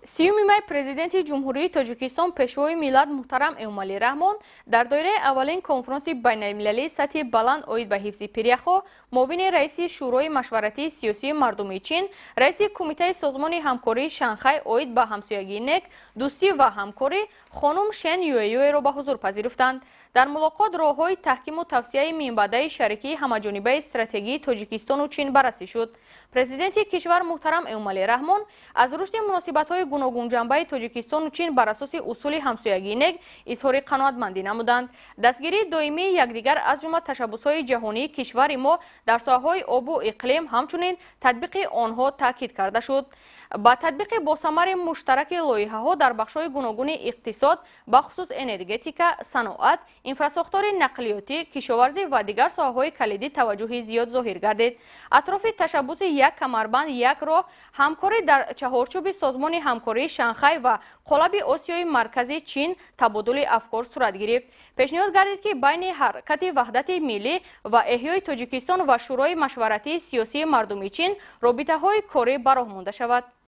30 май Президенти Ҷумҳурии Тоҷикистон, Пешвои миллат муҳтарам Эмомалӣ Раҳмон дар доираи аввалин конфронси байналмилалии сатҳи баланд оид ба ҳифзи пиряхҳо муовини раиси Шӯрои машваратии сиёсии мардуми Чин, раиси Кумитаи Созмони ҳамкории Шанхай оид ба ҳамсоягии нек, дӯстӣ ва ҳамкорӣ хонум Шен Юэюэро ба ҳузур пазируфтанд. Дар мулоқот роҳҳои таҳкиму тавсияи минбаъдаи шарикии ҳамаҷонибаи стратегии Тоҷикистону Чин баррасӣ шуд. Президенти кишвар муҳтарам Эмомалӣ Раҳмон аз рушди муносибатҳои гуногунҷанбаи Тоҷикистону Чин бар асоси усули ҳамсоягии нек изҳори қаноатмандӣ намуданд. Дастгирии доимии якдигар, аз ҷумла ташаббусҳои ҷаҳонии кишвари мо дар соҳаҳои обу иқлим, ҳамчунин татбиқи онҳо таъкид карда шуд. Ба татбиқи босамари муштараки лоиҳаҳо дар бахшҳои гуногуни иқтисод, бахусус энергетика, саноат, инфрасохтори нақлиётӣ, кишоварзӣ ва дигар соҳаҳои калидӣ таваҷҷӯҳи зиёд зоҳир гардид. Атрофи ташаббуси «Як камарбанд, як роҳ», ҳамкорӣ дар чаҳорчӯби Созмони ҳамкории Шанхай ва қолаби Осиёи Маркази Чин табодули афкор сурат гирифт. Пешниҳод гардид, ки байни Ҳаракати ваҳдати миллӣ ва эҳёи Тоҷикистон ва Шӯрои машваратии сиёсии мардуми Чин робитаҳои корӣ ба роҳ монда шавад.